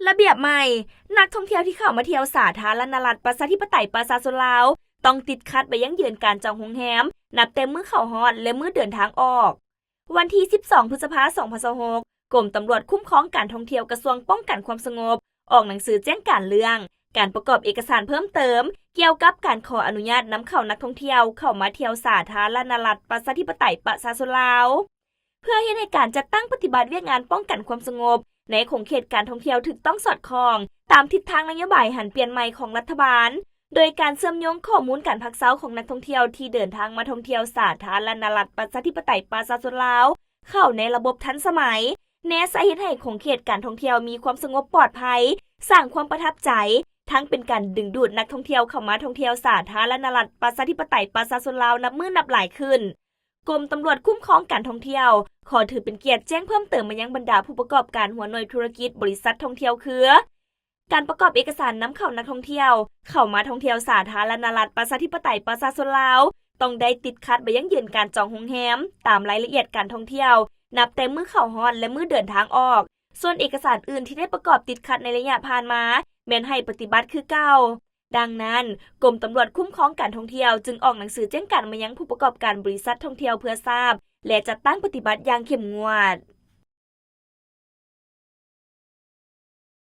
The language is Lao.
ລະບຽບໃໝ່, ນັກທ່ອງທ່ຽວທີ່ເຂົ້າມາທ່ຽວສາທາລະນະລັດ ປະຊາທິປະໄຕ ປະຊາຊົນລາວ ຕ້ອງຕິດຂັດໃບຢັ້ງຢືນການຈອງໂຮງແຮມ ນັບແຕ່ມື້ເຂົ້າຮອດ ແລະ ມື້ເດີນທາງອອກ. ວັນທີສິບສອງ ພຶດສະພາ ສອງພັນຊາວຫົກ, ກົມຕຳຫຼວດຄຸ້ມຄອງການທ່ອງທ່ຽວ ກະຊວງປ້ອງກັນຄວາມສະຫງົບ ອອກໜັງສືແຈ້ງການເລື່ອງການປະກອບເອກະສານເພີ່ມເຕີມ ກ່ຽວກັບການຂໍອະນຸຍາດນຳເຂົ້ານັກທ່ອງທ່ຽວເຂົ້າມາທ່ຽວສາທາລະນະລັດ ປະຊາທິປະໄຕ ປະຊາຊົນລາວ ເພື່ອເຮັດໃຫ້ການຈັດຕັ້ງປະຕິບັດວຽກງານປ້ອງກັນຄວາມສະຫງົບໃນຂົງເຂດການທ່ອງທ່ຽວຖືກຕ້ອງສອດຄ່ອງຕາມທິດທາງນະໂຍບາຍຫັນປ່ຽນໃໝ່ຂອງລັດຖະບານ, ໂດຍການເຊື່ອມໂຍງຂໍ້ມູນການພັກເຊົາຂອງນັກທ່ອງທ່ຽວທີ່ເດີນທາງມາທ່ອງທ່ຽວສາທາລະນະລັດ ປະຊາທິປະໄຕ ປະຊາຊົນລາວ ເຂົ້າໃນລະບົບທັນສະໄໝ, ແນໃສ່ເຮັດໃຫ້ຂົງເຂດການທ່ອງທ່ຽວມີຄວາມສະຫງົບປອດໄພ, ສ້າງຄວາມປະທັບໃຈ, ທັງເປັນການດຶງດູດນັກທ່ອງທ່ຽວເຂົ້າມາທ່ອງທ່ຽວສາທາລະນະລັດ ປະຊາທິປະໄຕ ປະຊາຊົນລາວ ນັບມື້ນັບຫຼາຍຂຶ້ນ. ກົມຕຳຫຼວດຄຸ້ມຄອງການທ່ອງທ່ຽວ ຂໍຖືເປັນກຽດແຈ້ງເພີ່ມເຕີມມາຍັງບັນດາຜູ້ປະກອບການຫົວໜ່ວຍທຸລະກິດບໍລິສັດທ່ອງທ່ຽວຄື ການປະກອບເອກະສານນຳເຂົ້ານັກທ່ອງທ່ຽວເຂົ້າມາທ່ອງທ່ຽວສາທາລະນະລັດ ປະຊາທິປະໄຕ ປະຊາຊົນລາວ ຕ້ອງໄດ້ຕິດຂັດໃບຢັ້ງຢືນການຈອງໂຮງແຮມ ຕາມລາຍລະອຽດການທ່ອງທ່ຽວ ນັບແຕ່ມື້ເຂົ້າຮອດ ແລະ ມື້ເດີນທາງອອກ. ສ່ວນເອກະສານອື່ນທີ່ໄດ້ປະກອບຕິດຂັດໃນໄລຍະຜ່ານມາ ແມ່ນໃຫ້ປະຕິບັດຄືເກົ່າ. ດັ່ງນັ້ນ, ກົມຕຳຫຼວດຄຸ້ມຄອງການທ່ອງທ່ຽວ ຈຶ່ງອອກໜັງສືແຈ້ງການມາຍັງຜູ້ປະກອບການບໍລິສັດທ່ອງທ່ຽວເພື່ອຊາບ ແລະ ຈັດຕັ້ງປະຕິບັດຢ່າງເຂັ້ມງວດ.